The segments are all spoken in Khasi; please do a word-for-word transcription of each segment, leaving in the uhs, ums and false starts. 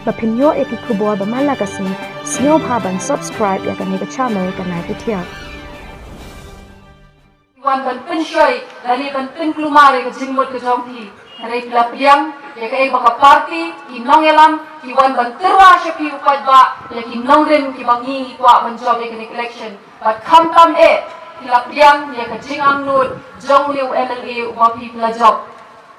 Ba phin ïoh ïa ki khubor ba man la ka sngi, sngewbha ban subscribe ïa kane ka channel Ka Nai Pyrthiang. Wan ban pynshoi lane ban pynkulmar ïa ka jingmut ka jong phi. Hynrei phi la pdiang ïa kaei ba ka party, ki nongïalam ki wan ban tyrwa sha phi u paidbah ïa ki nongrim kiba ngi ngi kwah ban jop ïa kane ka election. Bad khamtam eh phi la pdiang ïa ka jingangnud jong une u MLA uba phi phi la jop.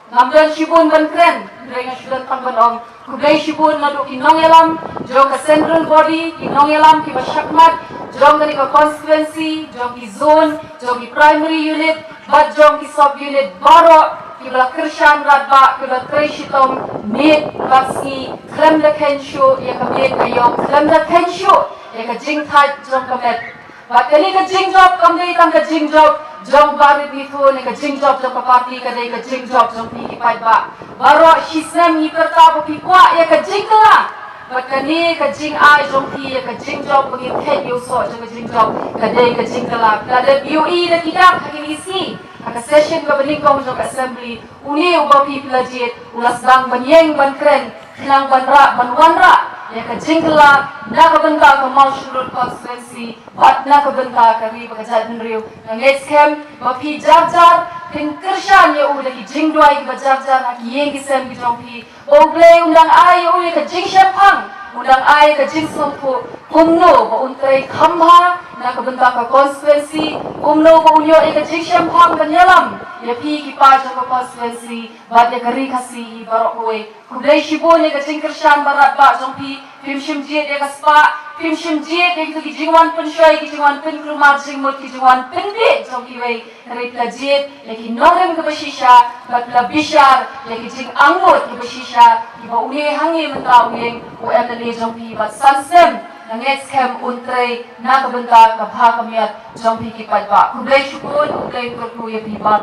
Ngam don shibun ban kren, hynrei nga shu don tang ban ong khublei shibun naduh ki nongïalam jong ka central body, ki nongïalam kiba shakhmat jong kane ka constituency, jong ki zone, jong ki primary unit bad jong ki sub unit baroh kiba la kyrshan radbah, kiba la trei shitom miet bad sngi khlem da kheiñ shuh ïa ka miet ka ïong, khlem da kheiñ shuh ïa ka jingthait jong ka met. Bad kane ka jingjop kam dei tang ka jingjop jong Bah Ritmethun, ka jingjop jong ka party, ka dei ka jingjop jong phi ki paidbah. Baroh shisnem ngi pyrta ba phi kwah ïa ka jingkylla. Bad kane ka jingai jong phi ïa ka jingjop ba ngi khet ïa u soh jong ka jingjop, ka dei ka jingkylla. Phi la dep ïohi da ki dak ha kine ki sngi ha ka session kaba nyngkong jong ka assembly, une uba phi phi la jied u la sdang ban ïeng ban kren, khnang ban rah ban wanrah ïa ka jingkylla na ka bynta ka Mawshynrut constituency bad na ka bynta ka ri bad ka jaitbynriew. Nga ngeit skhem ba phi jar jar phin kyrshan ïa u da ki jingduwai kiba jar jar ha ki ïing ki sem ki jong phi. Ba U Blei un dang ai ïa u ïa ka jingshemphang, un dang ai ïa ka jingsngewthuh kumno ba un trei kham bha na ka bynta ka constituency, kumno ba un ïoh ïa ka jingshemphang ban ïalam ïa phi ki paid jong ka constituency bad ïa ka ri Khasi baroh kawei. Khublei shibun ïa ka jingkyrshan baroh ba jong phi. Phim shym jied ïa ka spah, phim shym jied ïa ki jingwan pynshoi, ki jingwan pynkulmar jingmut, ki jingwan pynbieit jong kiwei. Hynrei phi la jied ïa ki nongrim kiba shisha bad phi la bishar ïa ki jingangnud kiba shisha kiba une hangne mynta u ïeng u MLA jong phi bad san snem nga ngeit skhem un trei na ka bynta ka bha ka miat jong phi ki paidbah. Khublei shibun, khublei kyrkhu ïa phi baroh.